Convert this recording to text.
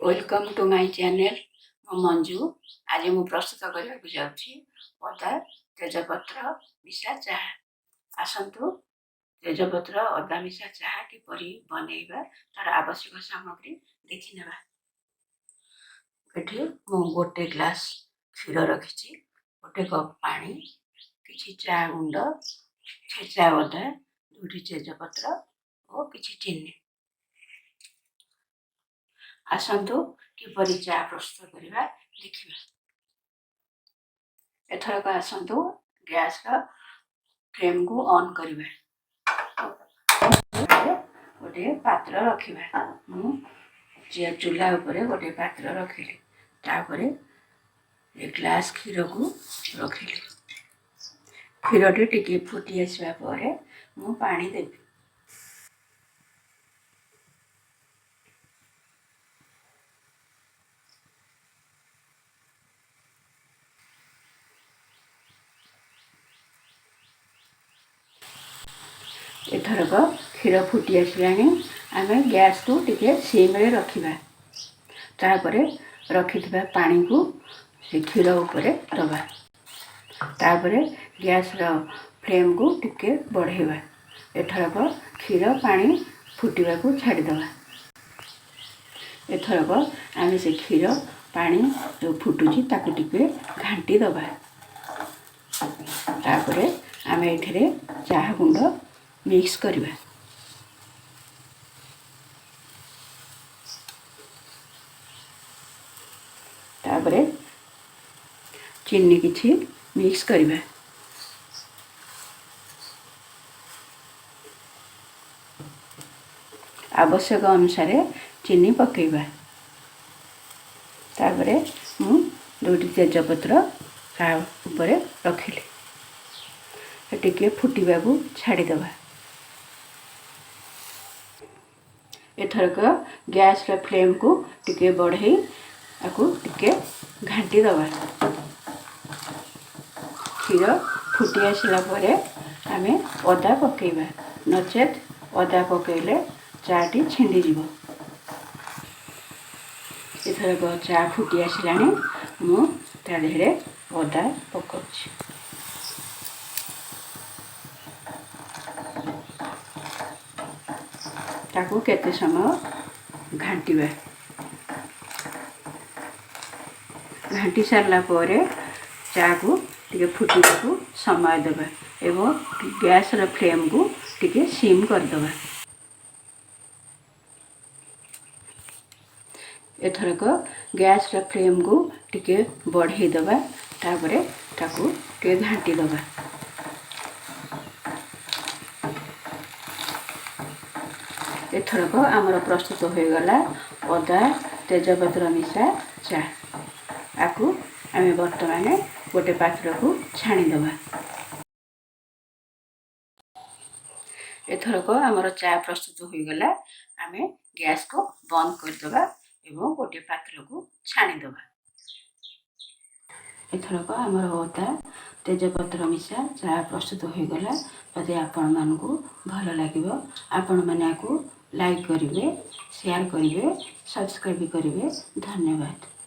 Welcome to my channel. ମୁଁ ମଞ୍ଜୁ। ଆଜି ମୁଁ ପ୍ରସ୍ତୁତ କରିବାକୁ ଯାଉଛି ଅଦା ତେଜପତ୍ର ମିଶା ଚାହା। ଆସନ୍ତୁ, ତେଜପତ୍ର ଅଦା ମିଶା ଚାହା କିପରି ବନେଇବା, ତାର ଆବଶ୍ୟକ ସାମଗ୍ରୀ ଦେଖିନେବା। ଏଠି ମୁଁ ଗୋଟେ ଗ୍ଲାସ୍ କ୍ଷୀର ରଖିଛି, ଗୋଟେ କପ୍ ପାଣି, କିଛି ଚା ଗୁଣ୍ଡ, ଛେଚା ଅଦା, ଦୁଇଟି ତେଜପତ୍ର ଓ କିଛି ଚିନି। ଆସନ୍ତୁ, କିପରି ଚା ପ୍ରସ୍ତୁତ କରିବା ଦେଖିବା। ଏଥରକ ଆସନ୍ତୁ, ଗ୍ୟାସର ଫ୍ଲେମ୍କୁ ଅନ୍ କରିବା। ଗୋଟିଏ ପାତ୍ର ରଖିବା। ମୁଁ ଚୁଲା ଉପରେ ଗୋଟିଏ ପାତ୍ର ରଖିଲି। ତାପରେ ଏ ଗ୍ଲାସ୍ କ୍ଷୀରକୁ ରଖିଲି। କ୍ଷୀରଟି ଟିକେ ଫୁଟି ଆସିବା ପରେ ମୁଁ ପାଣି ଦେବି। ଏଥରକ କ୍ଷୀର ଫୁଟି ଆସିଲାଣି। ଆମେ ଗ୍ୟାସ୍କୁ ଟିକେ ସିମ୍ରେ ରଖିବା। ତାପରେ ରଖିଥିବା ପାଣିକୁ ସେ କ୍ଷୀର ଉପରେ ଦେବା। ତାପରେ ଗ୍ୟାସ୍ର ଫ୍ଲେମ୍କୁ ଟିକେ ବଢ଼େଇବା। ଏଥରକ କ୍ଷୀର ପାଣି ଫୁଟିବାକୁ ଛାଡ଼ିଦେବା। ଏଥରକ ଆମେ ସେ କ୍ଷୀର ପାଣି ଯେଉଁ ଫୁଟୁଛି, ତାକୁ ଟିକେ ଘାଣ୍ଟି ଦେବା। ତାପରେ ଆମେ ଏଥିରେ ଚାହା ଗୁଣ୍ଡ ମିକ୍ସ କରିବା। ତାପରେ ଚିନି କିଛି ମିକ୍ସ କରିବା। ଆବଶ୍ୟକ ଅନୁସାରେ ଚିନି ପକାଇବା। ତାପରେ ମୁଁ ଦୁଇଟି ତେଜପତ୍ର ତା ଉପରେ ରଖିଲି। ଟିକେ ଫୁଟିବାକୁ ଛାଡ଼ିଦେବା। ଏଥରକ ଗ୍ୟାସ୍ର ଫ୍ଲେମ୍କୁ ଟିକେ ବଢ଼େଇ ତାକୁ ଟିକେ ଘାଣ୍ଟି ଦେବା। କ୍ଷୀର ଫୁଟି ଆସିଲା ପରେ ଆମେ ଅଦା ପକାଇବା, ନଚେତ୍ ଅଦା ପକାଇଲେ ଚାଟି ଛିଣ୍ଡିଯିବ। ଏଥରକ ଚା ଫୁଟି ଆସିଲାଣି। ମୁଁ ତା ଦେହରେ ଅଦା ପକାଉଛି। ତାକୁ କେତେ ସମୟ ଘାଣ୍ଟିବା। ଘାଣ୍ଟି ସାରିଲା ପରେ ଚାକୁ ଟିକେ ଫୁଟିବାକୁ ସମୟ ଦେବା ଏବଂ ଗ୍ୟାସ୍ର ଫ୍ଲେମ୍କୁ ଟିକେ ସିମ୍ କରିଦେବା। ଏଥରକ ଗ୍ୟାସ୍ର ଫ୍ଲେମ୍କୁ ଟିକେ ବଢ଼େଇ ଦେବା। ତାପରେ ତାକୁ ଟିକେ ଘାଣ୍ଟି ଦେବା। ଏଥରକ ଆମର ପ୍ରସ୍ତୁତ ହୋଇଗଲା ଅଦା ତେଜପତ୍ର ମିଶା ଚା। ଆକୁ ଆମେ ବର୍ତ୍ତମାନ ଗୋଟେ ପାତ୍ରକୁ ଛାଣିଦେବା। ଏଥରକ ଆମର ଚା ପ୍ରସ୍ତୁତ ହୋଇଗଲା। ଆମେ ଗ୍ୟାସ୍କୁ ବନ୍ଦ କରିଦେବା ଏବଂ ଗୋଟିଏ ପାତ୍ରକୁ ଛାଣିଦେବା। ଏଥରକ ଆମର ଅଦା ତେଜପତ୍ର ମିଶା ଚା ପ୍ରସ୍ତୁତ ହୋଇଗଲା। ଯଦି ଆପଣମାନଙ୍କୁ ଭଲ ଲାଗିବ, ଆପଣମାନେ ଆକୁ ଲାଇକ୍ କରିବେ, ସେୟାର କରିବେ, ସବସ୍କ୍ରାଇବ୍ କରିବେ। ଧନ୍ୟବାଦ।